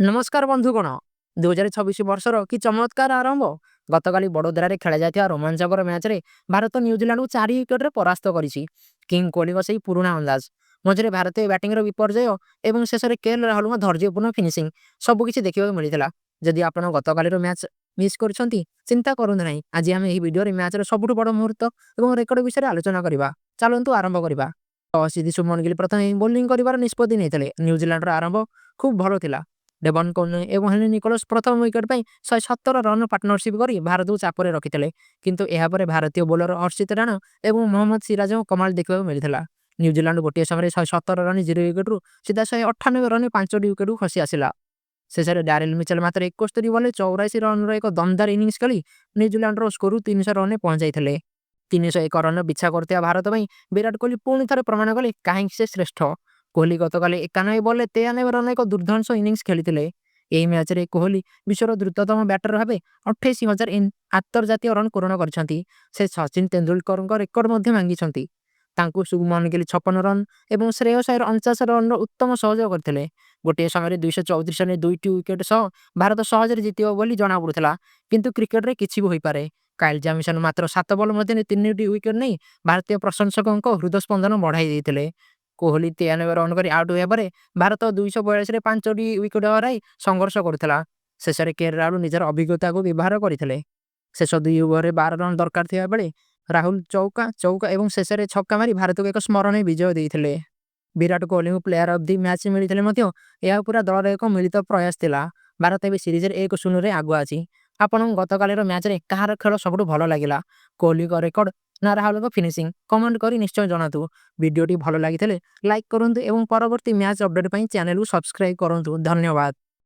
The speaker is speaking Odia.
ନମସ୍କାର ବନ୍ଧୁଗଣ। 2026 ବର୍ଷର କି ଚମତ୍କାର ଆରମ୍ଭ! ଗତକାଲି ବଡୋଦରାରେ ଖେଳାଯାଇଥିବା ରୋମାଞ୍ଚକର ମ୍ୟାଚରେ ଭାରତ ନ୍ୟୁଜିଲାଣ୍ଡକୁ 4 ୱିକେଟରେ ପରାସ୍ତ କରିଛି। କିଙ୍ଗ କୋହଲିଙ୍କ ସେଇ ପୁରୁଣା ଅନ୍ଦାଜ, ମଝିରେ ଭାରତୀୟ ବ୍ୟାଟିଂର ବିପର୍ଯ୍ୟୟ ଏବଂ ଶେଷରେ କେଏଲ ରାହୁଲଙ୍କ ଧୈର୍ଯ୍ୟପୂର୍ଣ୍ଣ ଫିନିସିଂ, ସବୁକିଛି ଦେଖିବାକୁ ମିଳିଥିଲା। ଯଦି ଆପଣ ଗତକାଲିର ମ୍ୟାଚ୍ ମିସ୍ କରିଛନ୍ତି, ଚିନ୍ତା କରନ୍ତୁ ନାହିଁ। ଆଜି ଆମେ ଏହି ଭିଡିଓରେ ମ୍ୟାଚର ସବୁଠୁ ବଡ଼ ମୁହୂର୍ତ୍ତ ଏବଂ ରେକର୍ଡ ବିଷୟରେ ଆଲୋଚନା କରିବା। ଚାଲନ୍ତୁ ଆରମ୍ଭ କରିବା। ଟସ୍ ଜିତି ଶୁଭମନ ଗିଲ୍ ପ୍ରଥମେ ବୋଲିଂ କରିବାର ନିଷ୍ପତ୍ତି ନେଇଥିଲେ। ନ୍ୟୁଜିଲାଣ୍ଡର ଆରମ୍ଭ ଖୁବ୍ ଭଲ ଥିଲା। ଡେଭନ କନୱେ ଏବଂ ହେନରୀ ନିକୋଲସ ପ୍ରଥମ ୱିକେଟ ପାଇଁ 117 ରନର ପାର୍ଟନରସିପ୍ କରି ଭାରତକୁ ଚାପରେ ରଖିଥିଲେ। କିନ୍ତୁ ଏହାପରେ ଭାରତୀୟ ବୋଲର ହର୍ଷିତ ରାଣା ଏବଂ ମହମ୍ମଦ ସିରାଜଙ୍କ କମାଲ ଦେଖିବାକୁ ମିଳିଥିଲା। ନ୍ୟୁଜିଲାଣ୍ଡ ଗୋଟିଏ ସମୟରେ 117 ରନ୍ 0 ୱିକେଟରୁ ସିଧା 198 ରନରେ ପାଞ୍ଚଟି ୱିକେଟକୁ ଖସି ଆସିଲା। ଶେଷରେ ଡାରେଲ ମିଚେଲ ମାତ୍ର 71 ବଲରେ 84 ରନର ଏକ ଦମଦାର ଇନିଂସ ଖେଳି ନ୍ୟୁଜିଲାଣ୍ଡର ସ୍କୋରକୁ 300 ରନରେ ପହଞ୍ଚାଇଥିଲେ। 301 ରନର ପିଛା କରୁଥିବା ଭାରତ ପାଇଁ ବିରାଟ କୋହଲି ପୁଣି ଥରେ ପ୍ରମାଣ କଲେ କାହିଁକି ସେ ଶ୍ରେଷ୍ଠ। କୋହଲି ଗତକାଲି 91 ବଲରେ 93 ରନର ଏକ ଦୁର୍ଦ୍ଧର୍ଷ ଇନିଂସ ଖେଳିଥିଲେ। ଏହି ମ୍ୟାଚରେ କୋହଲି ବିଶ୍ୱର ଦ୍ରୁତତମ ବ୍ୟାଟର ଭାବେ 28,000 ଆନ୍ତର୍ଜାତୀୟ ରନ୍ ପୂରଣ କରିଛନ୍ତି। ସେ ସଚିନ ତେନ୍ଦୁଲକରଙ୍କ ରେକର୍ଡ ମଧ୍ୟ ଭାଙ୍ଗିଛନ୍ତି। ତାଙ୍କୁ ଶୁଭମନ ଗିଲ୍ 56 ରନ୍ ଏବଂ ଶ୍ରେୟସ ଆୟର 49 ରନର ଉତ୍ତମ ସହଯୋଗ କରିଥିଲେ। ଗୋଟିଏ ସମୟରେ 234 ରନରେ ଦୁଇଟି ୱିକେଟ ସହ ଭାରତ ସହଜରେ ଜିତିବ ବୋଲି ଜଣାପଡ଼ୁଥିଲା। କିନ୍ତୁ କ୍ରିକେଟରେ କିଛି ବି ହୋଇପାରେ। କାଇଲ୍ ଜାମିସନ ମାତ୍ର 7 ବଲ ମଧ୍ୟରେ ତିନିଟି ୱିକେଟ ନେଇ ଭାରତୀୟ ପ୍ରଶଂସକଙ୍କ ହୃଦସ୍ପନ୍ଦନ ବଢ଼ାଇ ଦେଇଥିଲେ। କୋହଲି 93 ରନ୍ କରି ଆଉଟ୍ ହେବା ପରେ ଭାରତ 242ରେ ପାଞ୍ଚଟି ୱିକେଟ ହରାଇ ସଂଘର୍ଷ କରୁଥିଲା। ଶେଷରେ କେଏଲ ରାହୁଲ ନିଜର ଅଭିଜ୍ଞତାକୁ ବ୍ୟବହାର କରିଥିଲେ। ଶେଷ ଦୁଇ ଓଭରରେ 12 ରନ୍ ଦରକାର ଥିବା ବେଳେ ରାହୁଲ ଚୌକା, ଚୌକା ଏବଂ ଶେଷରେ ଛକା ମାରି ଭାରତକୁ ଏକ ସ୍ମରଣୀୟ ବିଜୟ ଦେଇଥିଲେ। ବିରାଟ କୋହଲିଙ୍କୁ ପ୍ଲେୟାର ଅଫ୍ the match ମିଳିଥିଲେ ମଧ୍ୟ ଏହା ପୁରା ଦଳର ଏକ ମିଳିତ ପ୍ରୟାସ ଥିଲା। ଭାରତ ଏବେ ସିରିଜରେ 1-0ରେ ଆଗୁଆ ଅଛି। ଆପଣଙ୍କୁ ଗତକାଲିର ମ୍ୟାଚରେ କାହାର ଖେଳ ସବୁଠୁ ଭଲ ଲାଗିଲା? କୋହଲିଙ୍କ ରେକର୍ଡ ନା ରାହୁଲଙ୍କ ଫିନିସିଂ? କମେଣ୍ଟ କରି ନିଶ୍ଚୟ ଜଣାନ୍ତୁ। ଭିଡିଓଟି ଭଲ ଲାଗିଥିଲେ ଲାଇକ୍ କରନ୍ତୁ ଏବଂ ପରବର୍ତ୍ତୀ ମ୍ୟାଚ୍ ଅପଡେଟ୍ ପାଇଁ ଚ୍ୟାନେଲକୁ ସବସ୍କ୍ରାଇବ୍ କରନ୍ତୁ। ଧନ୍ୟବାଦ।